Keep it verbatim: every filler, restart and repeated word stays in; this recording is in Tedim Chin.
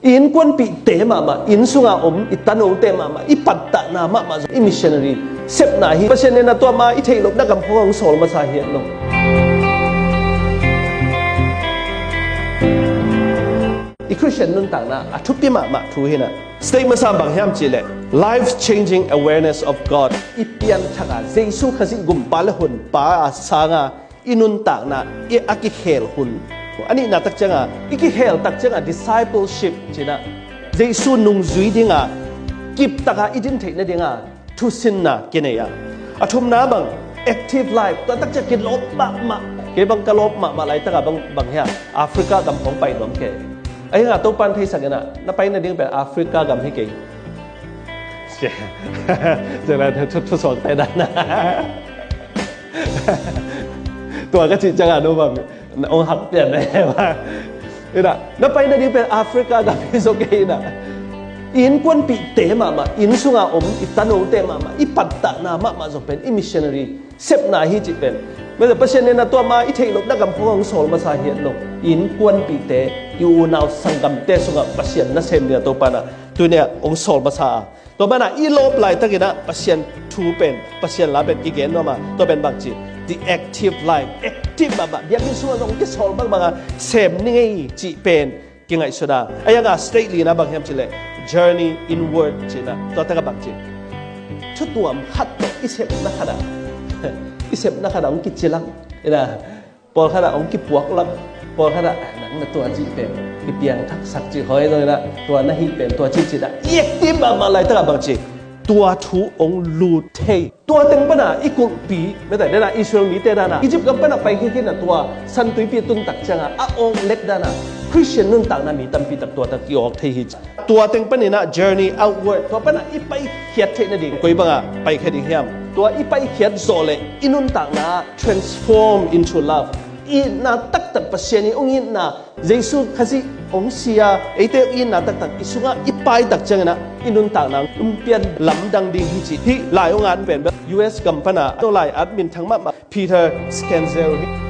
I innkuanpihte mahmah, inn sunga om i tanote mahmah, i pattahna mahmah zong i missionary sepna hi. Pasian in a tuam a i theih lohna gam khawng hong sawl masa hi lo. I Christian nuntakna a thupi mahmah thu hi na. State masa bang hiam cihleh, life changing awareness of God. I pianthak a Jesu Khazih gumpa le hunpa a sanga i nuntakna i a kikhel hun. A nihna tak cianga i kikhel tak cianga discipleship cina Jesu nungzui dinga kiptaka i din theih nadinga thusinna kinei a. A thumna bang, active life. Tua tak ciang kilawp mahmah. Kei bang ka lawp mahmah laitaka bang, bang hia, Africa gam khawng pai nuam kei. Ahi hanga Topan theisak ina, na pai nading pen Africa gam hi kei. Cina thu, thu suak te dan na. Tua ka cih cianga no bang na ong hak pian na he ba. Ina, na pai nading pen Africa gam hi zo kei ina. I innkuanpihte mahmah, inn sunga om i tanote mahmah, i pattahna mahmah zong pen i missionary sepna hi cih pen. Masa Pasian in a tuam a i theih lohna gam khawng hong sawl masa hi lo. I innkuanpihte, i unau sanggamte sungah Pasian nasem ding a Topan a tunia hong sawl masa a. Tua mana i lawp laitakin a Pasian thu pen, Pasian la pen kigen nuam a, tua pen bang ci, the active life, active mahmah, biakinn sungah zong kisawl bangbang a sem ni ngei cih pen kingaihsun a. Ahi hanga state lina bang hiam cihleh, journey inward cina, tua taka bang ci, thutuam khat tawh i sepna khat a, i sepna khat a hong kicilak ina. Pawlkhat ah hong kipuak lak, pawlkhat ah, "Ah, nang na tua cih pen kipiangthaksak cih khawi zong ina, tua na hih pen tua cih cih dah." I active mahmah laitak ah bang cih, tua thu hong lut thei. Tua teng pana i kulhpi, mete dena Israel mite dana Egypt gam pana pai khit khit na tua San Tuipi tun tak cianga a awk lek dana Christian nuntakna mi tampi tak tua tak i awk thei hi. Tua teng panin ah journey outward, tua pana i paikhiat theih nading koi bangah paikhia ding hiam? Tua i paikhiat zawh leh i nuntakna ah transform into love. I itna taktak Pasian i hong itna, Jesu Khazih hong sia, eite hong itna taktak i sungah i paitak ciangin ah i nuntakna hong pian lamdang ding hi cih hih lai hong at pen bel U S gam pana a lai at minthang mahmah Peter Schneider hi.